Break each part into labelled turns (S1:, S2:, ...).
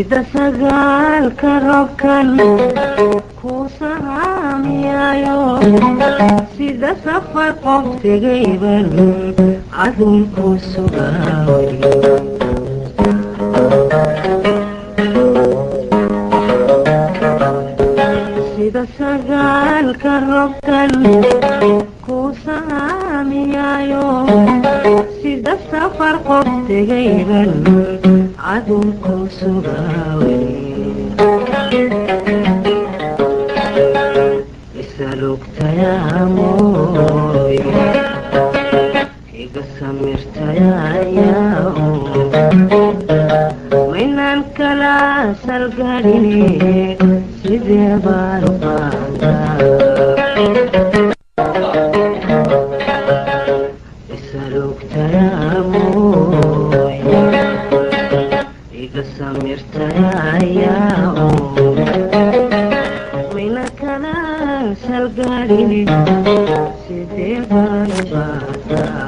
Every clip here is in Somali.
S1: Sida sagaalka roobkan ku sahaamiyayo, sida safar qof tegayban adun ku sugaaway. Sida sagaalka roobkan ku sahaamiyayo, sida safar qof tegayban adun ku sugaaway. Isalugtayaamoy iga samirtayaayaw, maynaan kala salgadhine, sidee baan u qaadaa? Isalugtayaamoy iga samirtayaayaw, maynaan kala salgadhine, sidee baan u qaadaa?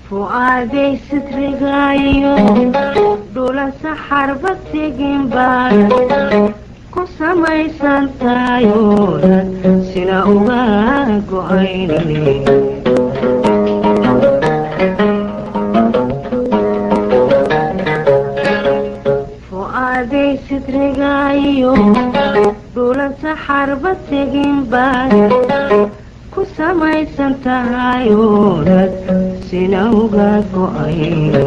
S1: Fu'aaday sitrigaayo dhula saxarba tegin baad ku samaysan taayooda, sina uga go'aynine. Fu'aaday sitrigaayo dhula saxarba tegin baad ku samaysan tahayoodad, sina uga go'aynine.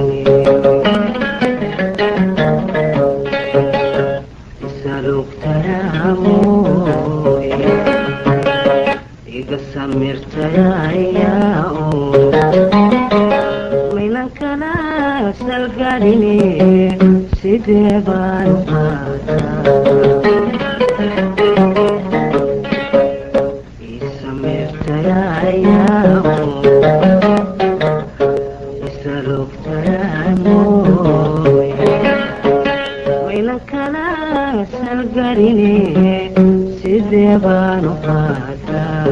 S1: Isalugtayaamoy iga samirtayaayaw, maynan kala salgadhine, sidee baan u qaadaa? Isamirtayaayaw, isalugtayaamoy, maynan kala salgadhine, sidee baan u qaadaa?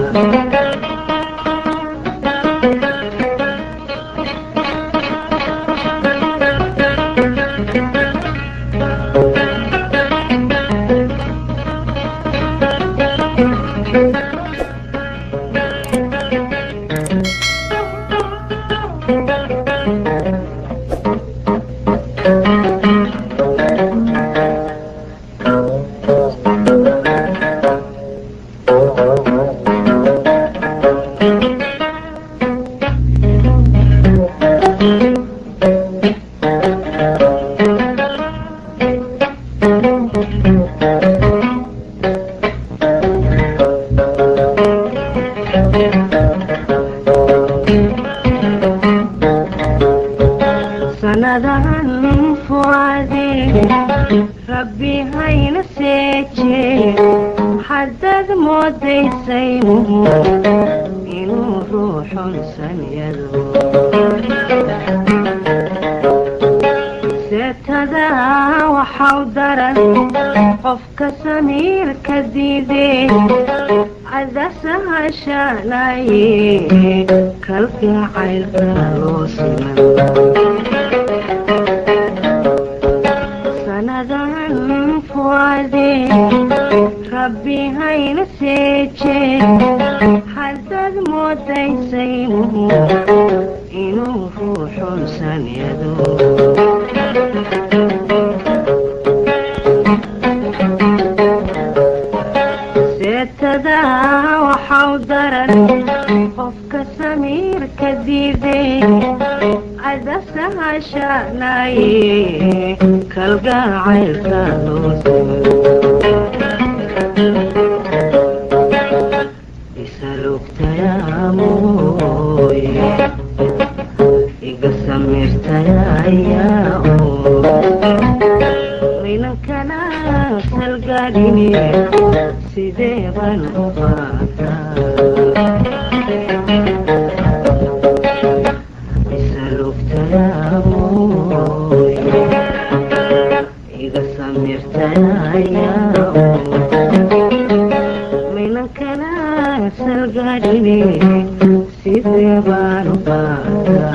S1: Sanadahan fu'aade rabbi hayna seeje, haddaad moodaysaymuhu inuu ruuxun samyado, seetadaa waxaw daran qofka samiirka diide, adasahashanaye kalgacaylka loo siman. Sanadahan fu'aade rabbi hayna seeje, haddaad moodaysaymuhu inuu ruuxun samyado, Waxau daran qofka samiirka diiday cadasahashanaye kalgacaylka isalugtayaamoy iga samirtayaya minankana salgaadhine sidee baan u qaataa isalugtayaamoy iga samirtayaya minankana salgaadhine sidee baan u qaataa.